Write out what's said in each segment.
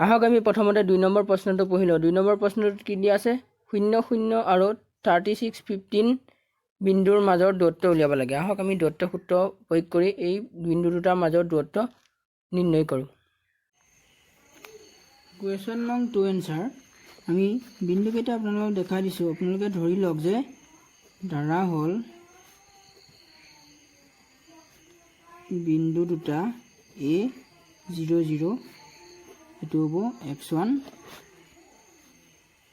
আহক আমি প্ৰথমতে 2 নম্বৰ প্ৰশ্নটো পঢ়ি লওঁ। 2 নম্বৰ প্ৰশ্নটোত কি দিয়া আছে? শূন্য শূন্য আৰু 36 15 বিন্দুৰ মাজৰ দূৰত্ব উলিয়াব লাগে। আহক আমি দূৰত্ব সূত্ৰ প্ৰয়োগ কৰি এই বিন্দু দুটাৰ মাজৰ দূৰত্ব নিৰ্ণয় কৰোঁ। কুৱেশ্যন নং 2 এনচাৰ। আমি বিন্দুকেইটা আপোনালোকক দেখাই দিছোঁ। আপোনালোকে ধৰি লওক যে ধৰা হ'ল বিন্দু দুটা এ জিৰ' জিৰ', এইটো হ'ব এক্স ওৱান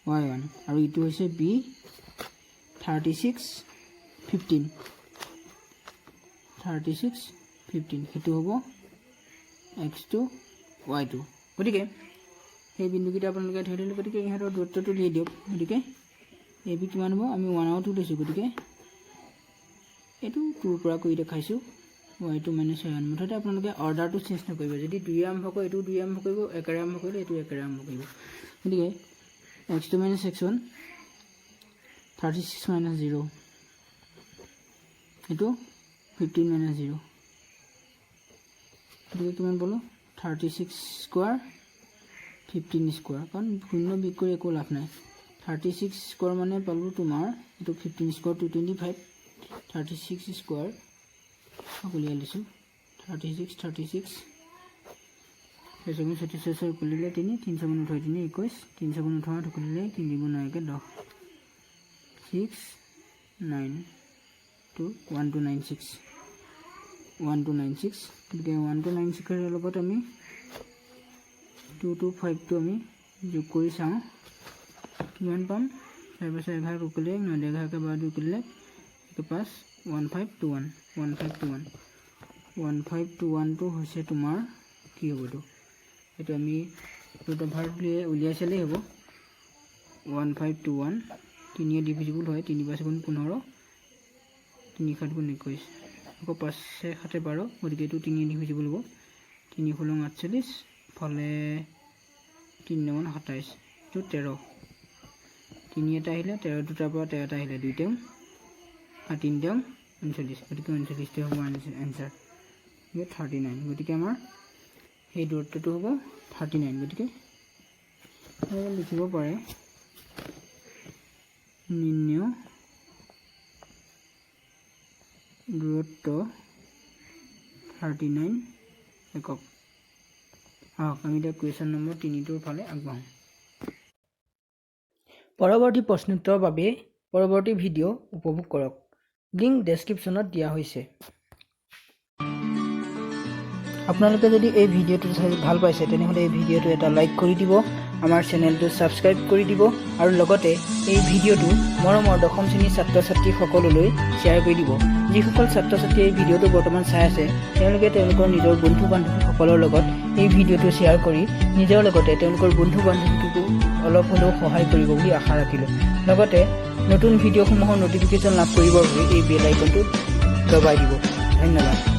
ৱাই ওৱান আৰু ইটো হৈছে B 36 15, 36 15, সেইটো হ'ব এক্স টু ৱাই টু। গতিকে সেই বিন্দুকেইটা আপোনালোকে ধৰি ল'লে, গতিকে ইহঁতৰ দূৰত্বটো উলিয়াই দিয়ক। গতিকে এ বি কিমান হ'ব? আমি ওৱান আৰু টু লৈছোঁ, গতিকে এইটো টুৰ পৰা কৰি দেখাইছোঁ, y two minus y one। মুঠতে আপোনালোকে অৰ্ডাৰটো চেঞ্জ নকৰিব। যদি দুই আৰম্ভ কৰে, এইটো দুই আৰম্ভ কৰিব। একেৰে আৰম্ভ কৰিলে এইটো একেৰে আৰম্ভ কৰিব। গতিকে x two minus x one, 36 minus zero, এইটো 15 মাইনাছ জিৰ'। গতিকে কিমান পালোঁ? 36 square, 15 square, কাৰণ শূন্য বিয়োগ কৰি একো লাভ নাই। 36 স্কোৱাৰ মানে পালোঁ তোমাৰ এইটো 15 square 225, 36 square উলিয়াই লৈছোঁ। 36, 36, ছয় 36, ছয় উকলিলে তিনি, তিনি ছগুণ 18, তিনি 21, তিনি ছগুণ 18, আঠ উকলিলে তিনি গুণ একে 10, six nine two one two nine six, 1296। গতিকে 1296ৰ লগত আমি 2 2 5টো আমি যোগ কৰি চাওঁ কিমান পাম। চাৰি পাঁচ 11 উকলিলে 9, 11 12 দুই উকলিলে একে পাঁচ, 1521, 1521। 1521টো হৈছে তোমাৰ কি হ'ব এইটো? এইটো আমি ৰুট অভাৰ উলিয়াই চালেই হ'ব। 1521 তিনিয়ে ডিভিজিবল হয়। তিনি পাঁচ গুণ 15, তিনি সাত গুণ 21, আকৌ পাঁচে সাতে 12। গতিকে এইটো তিনিয়ে ডিভিজিবল হ'ব। তিনি ষোল্ল 48, ফালে তিনি নগুণ 27, এইটো 13। তিনি এটা আহিলে 13, দুটাৰ পৰা 13টা আহিলে দুই তেওঁ আৰু তিনি তেওঁ 39। গতিকে 39টোৱে হ'ব এনচাৰ। গতিকে 39। গতিকে আমাৰ সেই দূৰত্বটো হ'ব 39। গতিকে লিখিব পাৰে, নিৰ্ণয় দূৰত্ব 39 একক। আহক আমি এতিয়া কুৱেশ্যন নম্বৰ 3টোৰ ফালে আগবাঢ়োঁ। পৰৱৰ্তী প্ৰশ্নোত্তৰৰ বাবে পৰৱৰ্তী ভিডিঅ' উপভোগ কৰক। লিংক ডেছক্ৰিপশ্যনত দিয়া হৈছে। আপোনালোকে যদি এই ভিডিঅ'টো চাই ভাল পাইছে, তেনেহ'লে এই ভিডিঅ'টো এটা লাইক কৰি দিব, আমাৰ চেনেলটো ছাবস্ক্ৰাইব কৰি দিব আৰু লগতে এই ভিডিঅ'টো মৰমৰ দশম শ্ৰেণীৰ ছাত্ৰ ছাত্ৰীসকললৈ শ্বেয়াৰ কৰি দিব। যিসকল ছাত্ৰ ছাত্ৰীয়ে এই ভিডিঅ'টো বৰ্তমান চাই আছে, তেওঁলোকে তেওঁলোকৰ নিজৰ বন্ধু বান্ধৱীসকলৰ লগত এই ভিডিঅ'টো শ্বেয়াৰ কৰি নিজৰ লগতে তেওঁলোকৰ বন্ধু বান্ধৱীকো অলপ হ'লেও সহায় কৰিব বুলি আশা ৰাখিলোঁ। লগতে নতুন ভিডিঅ'সমূহৰ ন'টিফিকেশ্যন লাভ কৰিবৰ বাবে এই বেল আইকনটো দবাই দিব। ধন্যবাদ।